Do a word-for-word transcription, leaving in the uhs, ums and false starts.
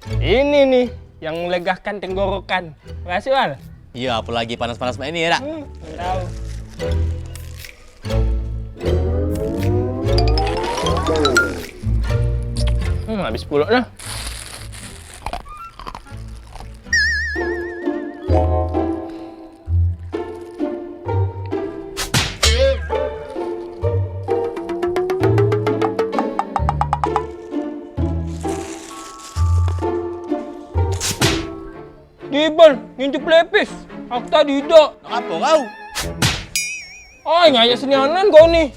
Ini nih yang melegakan tenggorokan. Makasih, Wal. Iyo, apolagi panas-panas mak ini yo dak? Hmm, tau. Hmm, habis pulok dah. Diban, nginjek lepis. Aku tadi idak. Ngapo kau? Ai, ngayak senianan kau ni.